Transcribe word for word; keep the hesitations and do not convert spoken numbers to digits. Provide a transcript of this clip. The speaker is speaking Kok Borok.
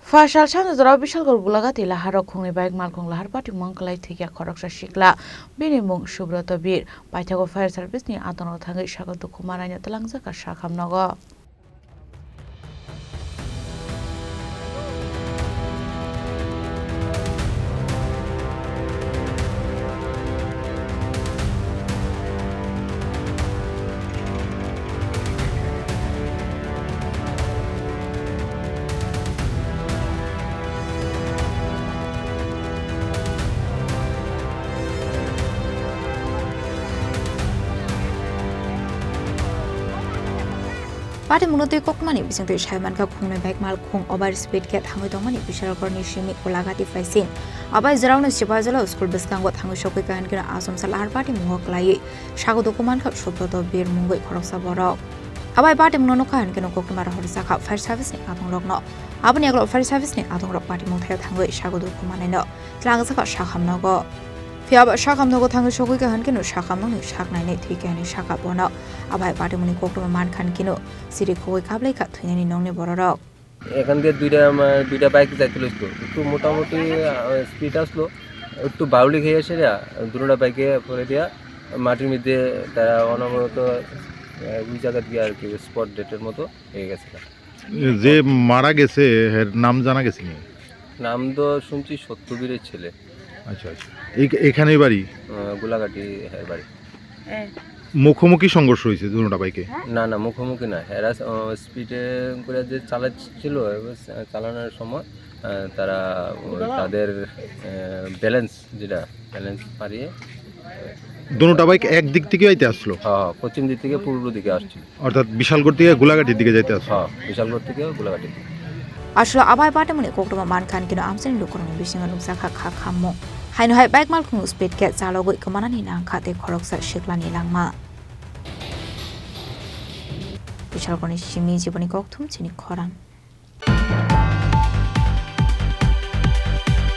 Phaisal sanjajora Bisalgor Gulagati laharok khungni bike malkhung lahar patimung kwlai thwikya khoroksa sikla, bini mung Subroto Bir. Paithago fire service ni atongrok thangwi sakha dukhu manaino twlangjakha sakhamnogo. Patimungno twi koktwmani bisingtwi sai mankha, khungnwi bike malkhung over speed khe thangwi tongmani Bishalgarhni simi Gulagati phaising. Abai jora-o Sipahijala school bwskango thangwi sokwi kaham kheno achomsa lahar patimungo kwlaiwi sakha dukhu mankha Subroto Bir mungwi khoroksa borok. Abai patimungno nukha hwn kheno koktwma rohorjakha fire service ni atongrokno. Aboni yagulo fire service ni atongrok patimung thaio thangwi sakha dukhu manaino twlangjakha sakhamnogo. Phiya ba sakhamnogo thangwi sokwi kaham kheno sakhamnokni sak nainai thwi kahani sakha bono. Abai patimungni koktwma mankha hwn kheno siri khogwi kaplaikha thwinani nokni bororok. এখান দিয়ে দুইটা, আমার দুইটা বাইক যাইতে লইছিল, একটু মোটামুটি, আহ, স্পিড আসলো, একটু বাউলি খেয়ে এসে না, দুটোটা বাইকে পড়ে দিয়া মাটির মধ্যে তারা অনবরত, আহ, ওই জায়গা দিয়ে আর কি স্পট ডেডের মতো হয়ে গেছে। যে মারা গেছে, এর নাম জানা গেছে নি? নাম তো শুনছি সত্যবীরের ছেলে। আচ্ছা, আচ্ছা। এই, এখানেই বাড়ি? আহ, গোলাঘাটি, হ্যাঁ, বাড়ি। মুখোমুখি সংঘর্ষ হয়েছে দুটোটা বাইকে? না, না, মুখোমুখি না। এরা, আহ, স্পিডে করে যে চালাচ্ছিল, এবার চালানোর সময়, আহ, তারা, আহ, তাদের, আহ, ব্যালেন্স যেটা, ব্যালেন্স হারিয়ে দুটোটা বাইক এক দিক থেকে আইতে আসলো? হ্যাঁ, হ্যাঁ, পশ্চিম দিক থেকে পূর্ব দিকে আসছিল। অর্থাৎ বিশালগড় থেকে গোলাঘাটির দিকে যাইতে আসলো? হ্যাঁ, বিশালগড় থেকে গোলাঘাটির দিকে। Aswk abai patimungni koktwma mankha hwn kheno amchaini lukurokni bisingo nukjakha kha khammung. Haino hai bike malkhung speed khe chalogwi kwmanani nangkha tei khoroksa siklani langma. Bishalgarhni simi Jiboni Kokthum chini khorang.